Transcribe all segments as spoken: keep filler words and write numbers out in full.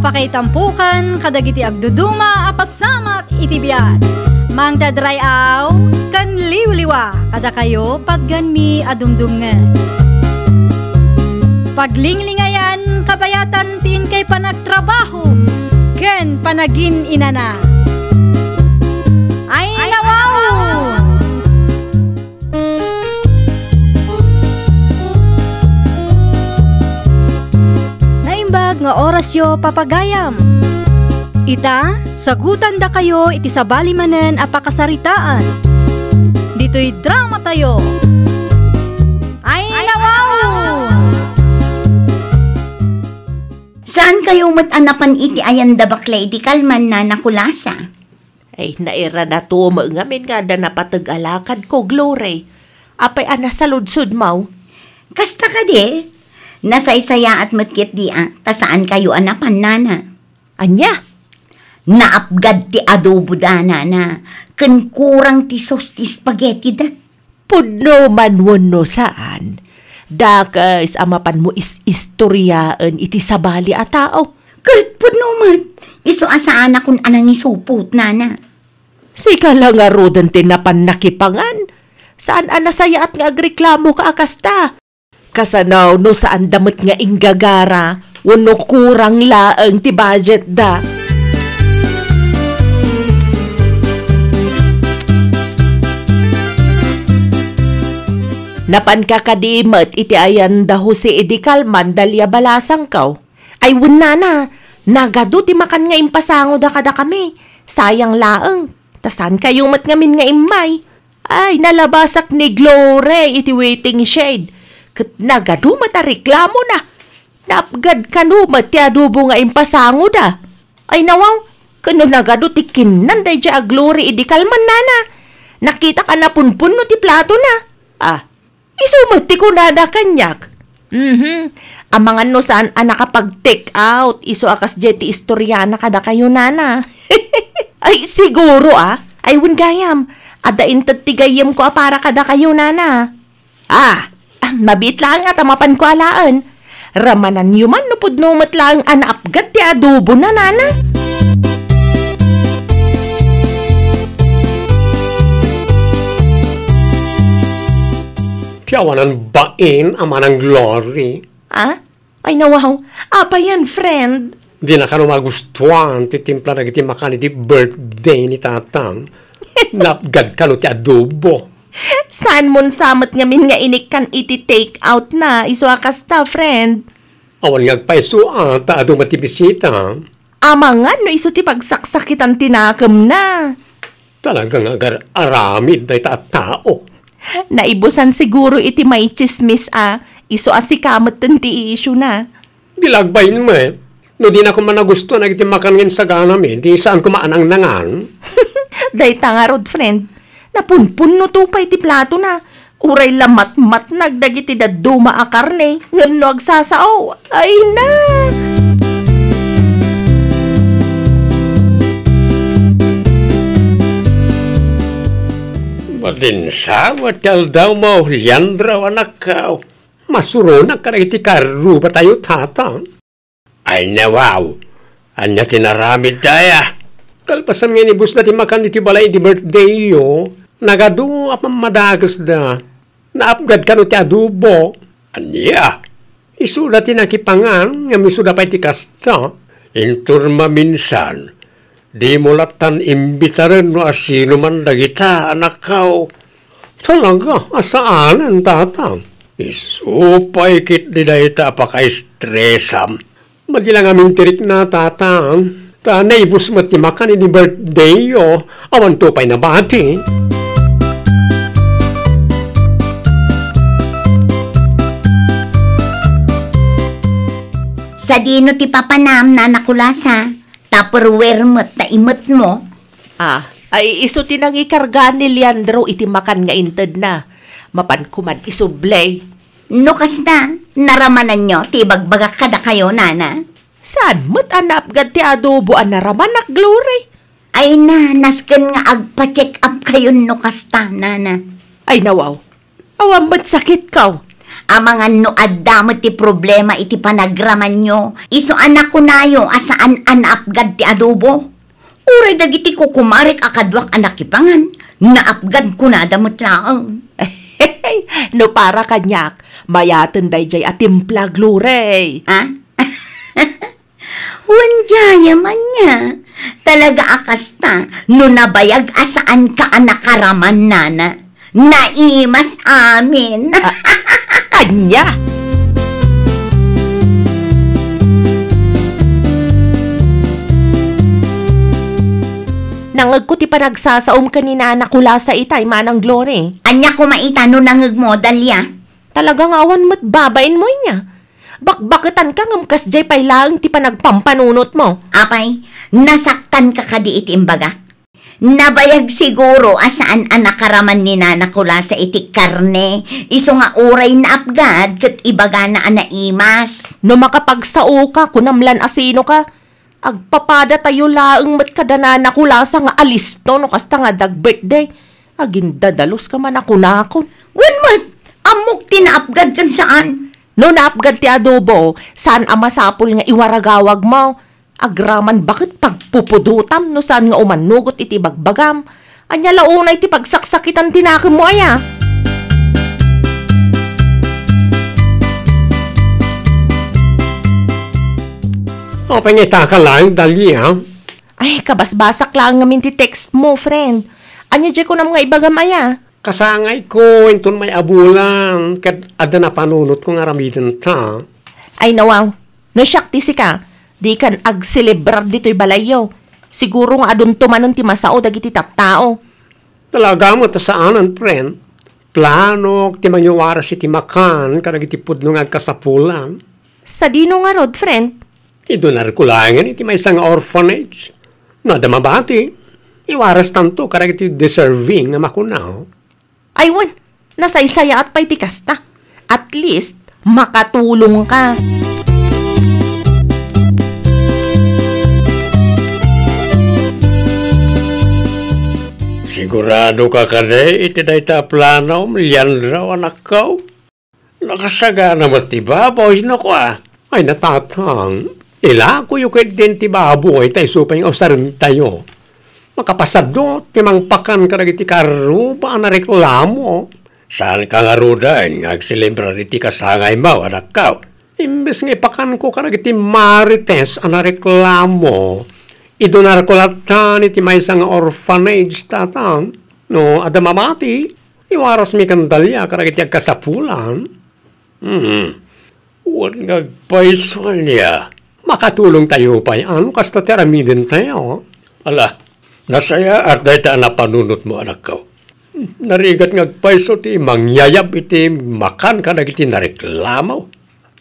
Pakaitampukan kadagiti agduduma a pasamak iti biag. Mangted ray-aw ken liwliwa kadakayo patganmi a dumdumngeg. Paglinglingayan kabayatan ti inkay panagtrabaho ken panagin-inana. Ay, nawaw! Naimbag nga orasyo, papagayam. Ita, sagutandakayo iti sabali manen a pakasaritaan. Ditoy dramatayo. Ay, nawaw! Saankayo met a napan iti ayan da bakla idi kalman, Nana Kulasa? Ay, nairanato met ngamin nga adda napateg a lakadko, Glory. Apay a nasaludsodmo? Kasta kadi, nasaysayaat met ketdi a, ta saankayo a napan, Nana. Ania? Naapgad ti adobo da, Nana, ken kurang ti sauce ti spaghetti da. Pudno man wenno saan, dakes a mapanmo is-istoriaen iti sabali a tao. Ket pudno met, isu a saanakon a nangisupot, Nana. Sika la ngaruden ti napan nakipangan. Saan a nasayaat nga agreklamoka a kasta. Kasano no saanda met nga inggagara wenno kurang laeng ti budgetda? Napanka kadi met iti ayan da Jose idi kalman, Dalia Balasangko? Ay, wen, Nana, nagadu ti makan nga impasangoda kadakami. Sayang laeng, ta saankayo met ngamin nga immay. Ay, nalabasak ni Glory iti waiting shed. Ket nagadu met a reklamona. Naapgad kano met ti adobo nga impasangoda. Ay, nawaw, ken no nagadu ti kinnan daydiay a Glory idi kalman, Nana. Nakitak a napunpunno ti platona. Ah, isu met ti kunada kaniak. Mhm. Amangan no saan a nakapag-take out, isu a kasdiay ti istoriana kadakayo, Nana. Ay, siguro, ah. Ay, wen gayam, adda inted ti gayyemko a para kadakayo, Nana. Ah, ah, mabiit laeng a ta mapanko alaen. Ramananyo man no pudno met laeng a naapgad ti adobona, Nana. Ti awanan bain a manang Glory. Ah? Ay, nawaw. Apayen, friend? Dina kano magustuan ti timpla dagiti makan iti birthday ni tatang. Naapgad kano ti adobo. Saanmon sa met ngamin nga inikkan iti take out na, isu a kasta, friend? Awan nga agpayso a, ta adu met ti bisita. Amangan no isu ti pagsaksakitan ti nakemna. Talaga nga agar-aramid dayta a tao. Naibusan siguro iti maitsismis a, isu a sika metten ti iisyuna. Di la agbain met. No dinakon managustuan dagiti makan nga insaganami, di saan koma a nangnangan. Dayta ngarud, friend. Napunpunnoto pay ti platona. Uray la matmatnag dagiti dadduma a karne, ngem no agsasao, ay na! Madinsawa ti aldawmo, Leandro, anakko. Masuronak kadagiti karrubatayo, Tata. Ay, nawaw! Ania ti naramidda aya? Kalpasan nga inibusda ti makan iti balay iti birthdayyo, nagadu a pammadakesda. Naapgad kano ti adobo. Ania? Isuda ti nakipangan, ngem isuda pay ti kasta. Inton maminsan, dimo lattan imbitaren no asino man dagita, anakko. Talaga a saanen, Tata. Isu pay ketdi dayta a pakaistresam. Madi la ngamin ti rikna, Tata. Ta naibus met ti makan idi birthdayyo. Awanto pay nabati. Sadino ti papanam, Nana Kulasa? Tupperware met ta imetmo. Ah, ay isu ti nangikarga ni Leandro iti makan nga intedna. Mapan koman isubli. No kasta, naramananyo ti ibagbagak kadakayo, Nana? Saan met a naapgad ti adobo a naramanak, Glory? Ay na, nasken nga agpa-check up kayon no kasta, Nana. Ay, nawaw. Awan met sakitko. Amangan no adda met ti problema iti panagramanyo, isu a nakunayo a saan a naapgad ti adobo. Uray dagiti kukumarek a kaduak a nakipangan, naapgad kunada met laeng. No para kaniak, mayaten daydiay a timpla, Glory. Ah? Wen gayam ania, talaga a kasta, no nabayag a saanka a nakaraman, nana. Naimas amin. Ah, ania? Nangegko ti panagsasaom ken ni Nana Kulasa itay, Manang Glory. Ania koma ita no nangegmo, Dalia? Talaga nga awan met babainmo ania. Bakbaketanka ngem kasdiay pay laeng ti panagpampanunotmo. Apay, nasaktanka kadi iti imbagak? Nabayag siguro a saan a nakaraman ni Nana Kulasa iti karne, isu nga uray naapgad ket ibagana a naimas. No makapagsaoka, kunam lan a sinoka. Agpapadatayo laeng met kada Nana Kulasa nga alisto no kasta nga dag-birthday. Agindadalos ka man a kunakon. Wen met, ammok ti naapgad ken saan. No naapgad ti adobo, saan a masapul nga iwaragawagmo. Agraman baket pagpupudotam no saan nga umanugot iti ibagbagam. Ania la unay ti pagsaksakitan ti nakemmo aya? Apay nga itaka laeng, Dalia? Ay, kabasbasak laeng ngamin ti text mo, friend. Ania diay kunam nga ibagam aya? Kasangayko inton may-abulan, ket adda napanunotko nga aramidenta. Ay, nawaw. No siak ti sika, dikan agselebrar ditoy balayyo. Siguro nga adunto manen ti masao dagiti tattao. Talaga met a saanen, friend. Planok ti mangiwaras iti makan kadagiti pudno nga agkasapulan. Sadino ngarud, friend? Idunarko laengen iti maysa nga orphanage. No adda mabati, iwarastanto kadagiti deserving nga makuna. Ay wen, nasaysayaat pay ti kasta. At least, makatulongka. Siguradoka kadi iti dayta a planom, Leandro, anakko? Nakasagana met ti baboy, no kua? Ay, natatang. Ilakoyo ketdin ti baboy, ta isu pay nga usarentayo. Makapasadut ti mangpakan kadagiti kaarruba a nareklamo. Saanka ngaruden nga agselebrar iti kasangaymo, anakko? Imbes nga ipakanko kadagiti marites a nareklamo, idunarko lattan iti maysa nga orphanage, tatang. No adda mabati, iwarasmi ken Dalia kadagiti agkasapulan. Hmm. Wen nga agpayso ania. Makatulongtayo pay, a, no kasta ti aramidentayo. Ala, nasayaat dayta a napanunotmo, anakko. Narigat nga agpayso ti mangyayab iti makan kadagiti nareklamo.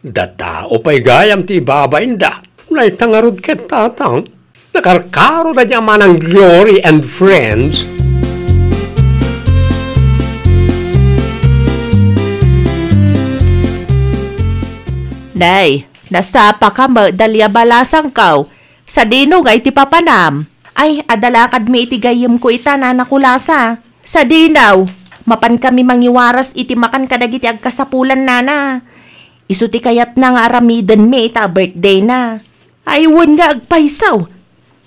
Datao pay gayam ti ibabainda. Dayta ngarud ket, tatang. Nakarkaro daydi a Manang Glory and friends. Nay, nasapaka met, Dalia, balasangko. Sadino ngay ti papanam? Ay, adda lakadmi iti gayyemko ita, Nana Kulasa. Sadino? Mapankami mangiwaras iti makan kadagiti agkasapulan, nana. Isu ti kayatna nga aramidenmi ita a birthdayna. Ay, wen nga agpayso.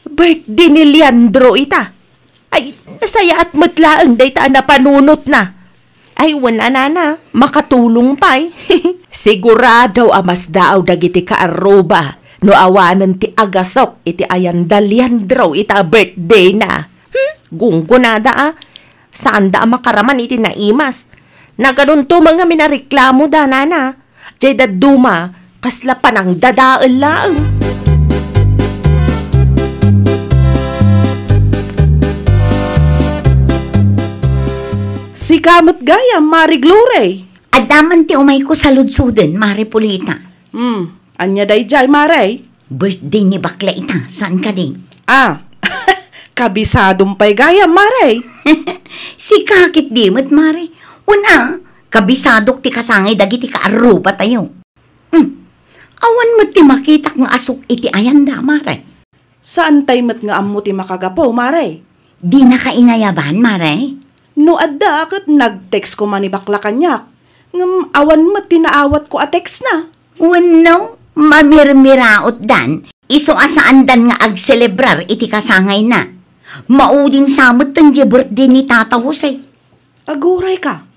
Birthday ni Leandro ita. Ay, nasayaat met laeng dayta a napanunotna. Ay, wen a, nana, makatulong pay. Sigurado a masdaaw dagiti kaarruba no awanen ti agasok iti ayanda Leandro ita a birthdayna. Hmm? Gunggonada a. Saanda a makaraman iti naimas. Nagadunto met ngamin a reklamoda, nana. Diay dadduma, kasla panangdadael laeng. Sika met gayam, Mare Glory. Adda man ti umayko saludsoden, Mare Polita. Hmm, ania daydiay, Mare? Birthday ni bakla ita, saan kadi? Ah, kabisadom pay gayam, Mare. Sika ketdi met, Mare. Wen a, kabisadok ti kasangay dagiti kaarrubatayo. Hmm. Awan met ti makitak nga asuk iti ayanda, Mare. Saantay met nga ammo ti makagapu, Mare. Dinaka inayaban, Mare? No adda, ket nag-text koma ni bakla kaniak. Ngem awan met ti naawatko a textna. Wenno, mamirmirautdan, isu a saandan nga agselebrar iti kasangayna. Maudin sa met ti birthday ni Tata Jose. Agurayka.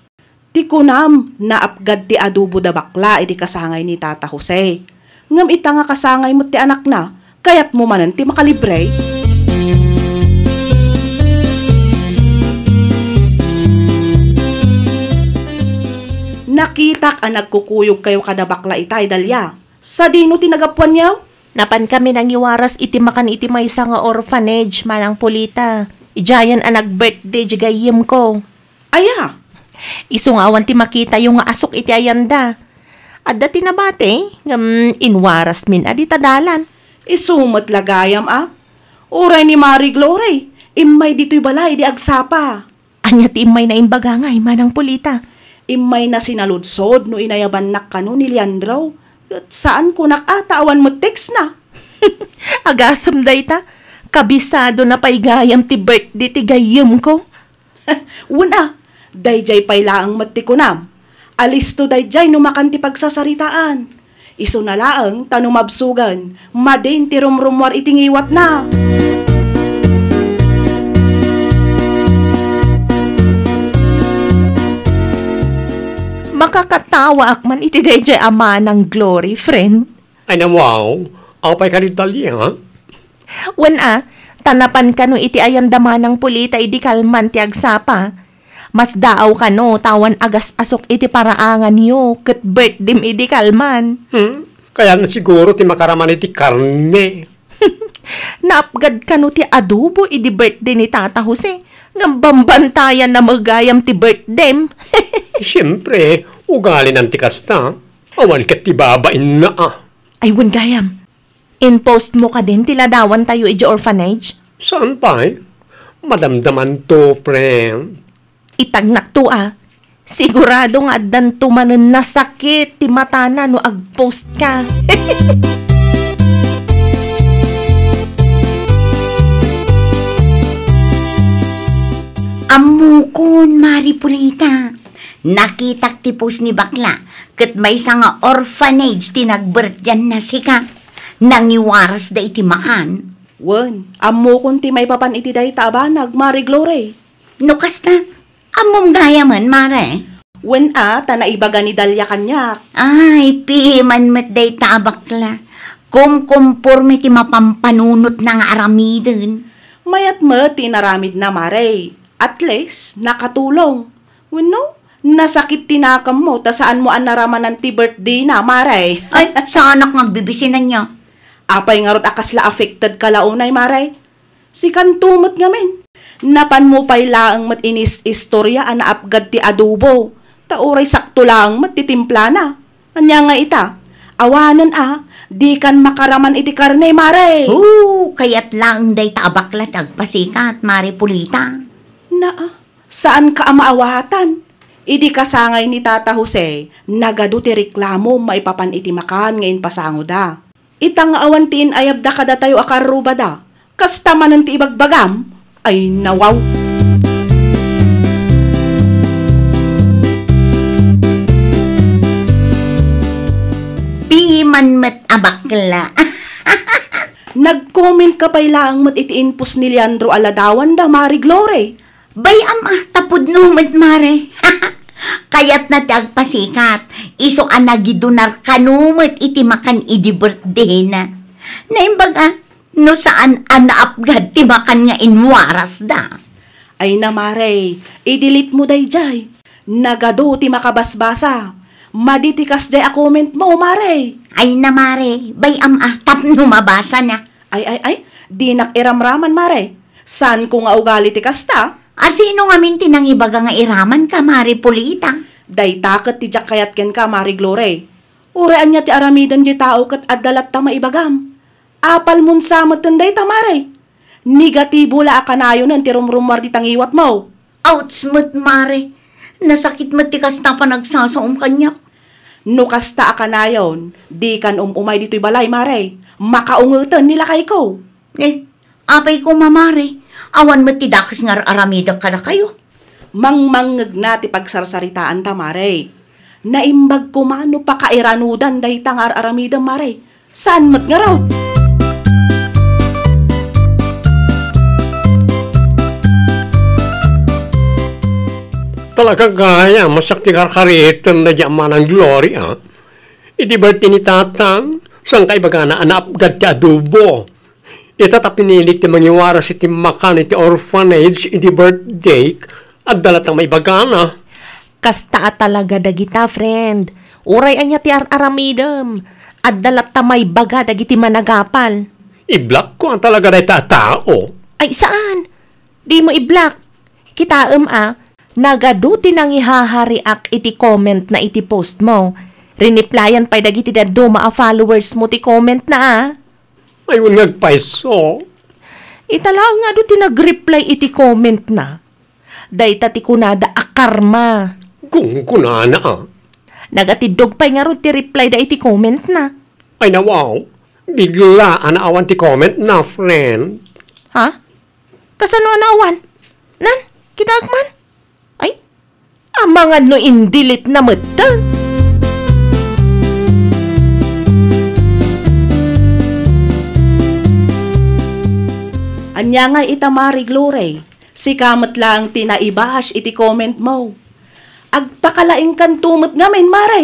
Ti kunam, naapgad ti adobo da bakla iti kasangay ni Tata Jose. Ngem ita nga kasangay met ti anakna, kayatmo manen ti makalibre? Nakitak a nagkukuyogkayo kada bakla itay, Dalia. Sadino ti nagapuanyo? Napankami nangiwaras iti makan iti maysa nga orphanage, Manang Polita. Idiayen a nag-birthday di gayyemko. Aya? Isu nga awan ti makitayo nga asuk iti ayanda. Adda ti nabati, ngem inwarasmin a dita dalan. Isu met la gayam a. Uray ni Mari Glory, immay ditoy balay di agsapa. Ania ti immay na imbaga ngay, Manang Polita? Immay na sinaludsod no inayabannak kano ni Leandro. Ket saan kunak a ta awan met textna. Agasem dayta, kabisado na pay gayam ti birthday ti gayyemko. Wen a, daydiay pay laeng met ti kunam. Alisto daydiay no makan ti pagsasaritaan. Isuna laeng ta no mabsugen, madin ti rumrumuar iti ngiwatna. Makakatawaak man iti daydiay a Manang Glory, friend. Ay, nawaw. Apay kadi, Dalia? Wen a, ta napan kano iti ayanda Manang Polita idi kalman ti agsapa. Masdaaw kano ta awan agas-asuk iti paraanganyo ket birthdayem idi kalman. Hmm? Kayatna siguro ti makaraman iti karne. Naapgad kano ti adobo idi birthday ni Tata Jose. Ngem bambantayanna met gayam ti birthdayem. Siempre, ugalinan ti kasta. Awan ket ti babainna a. Ay, wen gayam. In-post mo kadin ti ladawantayo idiay orphanage? Saan pay? Madamdamanto, friend. Itagnakto a. Sigurado nga addanto manen nasakit ti matana no ag-post ka. Ammokon, Mari Polita. Nakitak ti post ni bakla, ket maysa nga orphanage ti nagbirthdayanna sika. Nangiwarasda iti makan. Wen, ammokon ti maipapan iti dayta a banag, Mari Glory. No kasta, ammom gayamen, Mare? Wen a, ta naibaga ni Dalia kaniak. Ay, piman met dayta a bakla. Kumkumporme ti mapampanunotna nga aramiden. Mayat met ti inaramidna, Mare. At least, nakatulong. Wenno, nasakit ti nakemmo ta saanmo a naramanan ti birthdayna, Mare. Ay, saanak nga agbibisinan niya. Apay ngarud a kasla affected ka la unay, Mare? Sikanto met ngamin. Napanmo pay laeng met inis-istorya a naapgad ti adobo. Ta uray sakto laeng met ti timplana. Ania nga ita? Awanen a, dikan makaraman iti karne, Mare. Oo, kayat laeng dayta a bakla ti agpasikat, Mare Polita. Naa, saanka a maawatan. Idi kasangay ni Tata Jose, nagadu ti reklamo maipapan iti makan nga impasangoda. Ita nga awan ti in-ayabda kadatayo a karrubada, kasta manen ti ibagbagam? Ay, nawaw! Piman met a bakla. Nag-comment ka pay laeng met iti in-post ni Leandro a ladawanda, Mari Glory. Bay-am a, ta pudno met, Mare. Kayatna ti agpasikat, isu a nagidunar kano met iti makan idi birthdayna. Naimbag a, no saan a naapgad ti makan nga inwarasda. Ay na, Mare, i-delete mo daydiay. Nagadu ti makabasbasa. Madi ti kasdiay a comment mo, Mare. Ay na, Mare, bay-am a, tapno mabasana. Ay, ay, ay, dinak iramraman, Mare. Saanko nga ugali ti kasta? A, sino ngamin ti nangibaga nga iramanka, Mare Polita? Dayta ket ti diak kayat kenka, Mare Glory. Uray ania ti aramiden ti tao ket adda latta maibagam. Apalmon sa metten dayta, Mare. Negatibo la a kanayonen ti rumrumuar dita ngiwatmo. Ouch met, Mare. Nasakit met ti kasta a panagsasaom kaniak. No kasta a kanayon, dikan um-umay ditoy balay, Mare. Makaungeten ni lakayko. Eh, apay koma, Mare. Awan met ti dakes nga ar-aramidek kadakayo. Mangmangngegna ti pagsarsaritaanta, Mare. Naimbag koma no pakairanudan dayta nga ar-aramidem, Mare. Saan met ngarud? Talaga gayam a siak ti karkaritem daydi a manang Gloria. Iti birthday ni Tatang, saan ka ibagana a naapgad ti adobo? Ita ta pinilik ti mangiwaras iti makan iti orphanage iti birthday, adda latta maibagana. Kasta a talaga dagita, friend. Uray ania ti ar-aramidem, adda latta maibaga dagiti managapal. I-block ko a talaga dayta a tao. Ay, saan? Dimo i-block. Kitaem a, nagadu ti nangihahariak iti comment na iti post mo. Rineplyan pay dagiti dadduma a followers mo ti comment na a. Ay, wen nga agpayso. Ita laeng nga adu ti nag-reply iti comment na. Dayta ti kunada a karma. Kung kunana a. Nagatiddog pay ngarud ti reply da iti comment na. Ay, nawaw. Bigla a naawan ti comment na, friend. Ha? Kasano a naawan? Nan, kitaek man? Ay, amangan no in-delete na metten. Ania nga ita, Mare Glory? Sika met laeng ti naibash iti comment mo. Agpakalaingkanto met ngamin, Mare.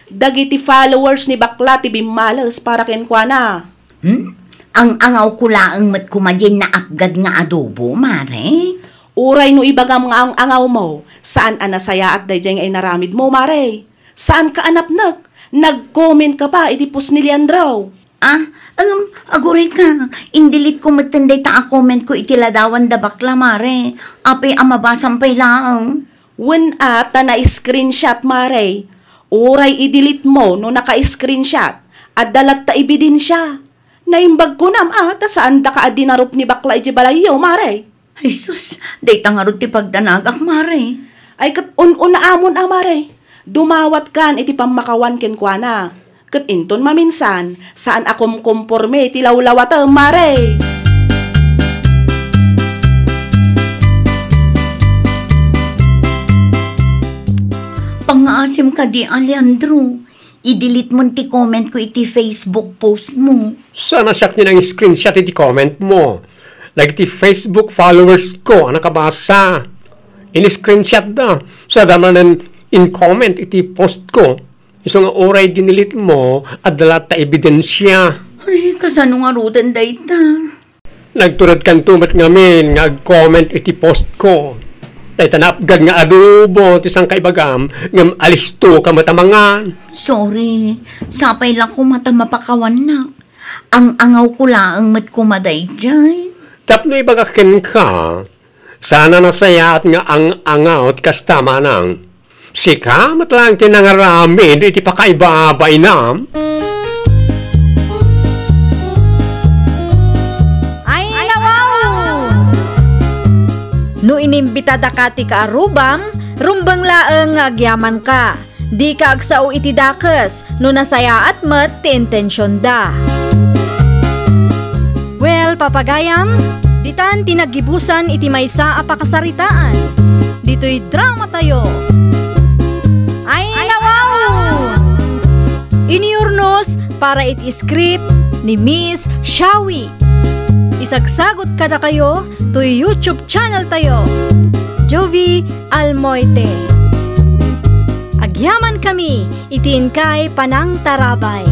Dagiti followers ni bakla ti bimmales para kenkuana. Hmm? Ang-angawko laeng met koma diay naapgad nga adobo, Mare. Uray no ibagam nga ang-angawmo, saan a nasayaat daydiay nga inaramidmo, Mare. Saanka a napnek, nag-comment ka pa iti post ni Leandro. Ah, ngem, agurayka, in-delete ko metten dayta a comment ko iti ladawan da bakla, Mare. Apay a mabasam pay laeng? Wen a, ta na-screenshot, Mare. Uray i-delete mo no naka-screenshot. Adda latta ebidensia. Naimbag kunam a, ta saandaka a dinarup ni bakla idiay balayyo, Mare. Ay sus, dayta ngarud ti pagdanagak, Mare. Ay ket un-unaamon a, Mare. Dumawatkan iti pammakawan kenkuana. Ket inton maminsan, saan a kumkomporme ti lawlawatem, Mare. Pangngaasim kadi, Alejandro. I-delete mon ti comment ko iti Facebook post mo. Saan a siak ti nang-screenshot iti comment mo. Dagiti Facebook followers ko a nakabasa. In-screenshot da. Sada manen in-comment iti post ko. Isu nga uray dinelete mo, adda latta ebidensia. Ay, kasano ngaruden dayta? Nagturedkanto met ngamin nga ag-comment iti post ko. Dayta naapgad nga adobo ti saan ka ibagam, ngem alisto ka met a mangan. Sorry, sapay la koma ta mapakawannak. Ang-angawko laeng met koma daydiay. Tapno ibagak kenka, saan a nasayaat nga ang-angaw ti kasta manang. Sika met laeng ti nangaramid iti pakaibabainam. Ay, nawaw! No inimbitadaka ti kaarrubam, rumbeng laeng nga agyamanka. Dika agsao iti dakes no nasayaat met ti intensionda. Well, papagayam, ditan ti naggibusan iti maysa a pakasaritaan. Ditoy dramatayo. Ay, nawaw! Inurnos para iti script ni Miss Shawi. Isagsagot kadakayo toy YouTube channel tayo, Jovi Almoite. Agyaman kami iti inkay panangtarabay.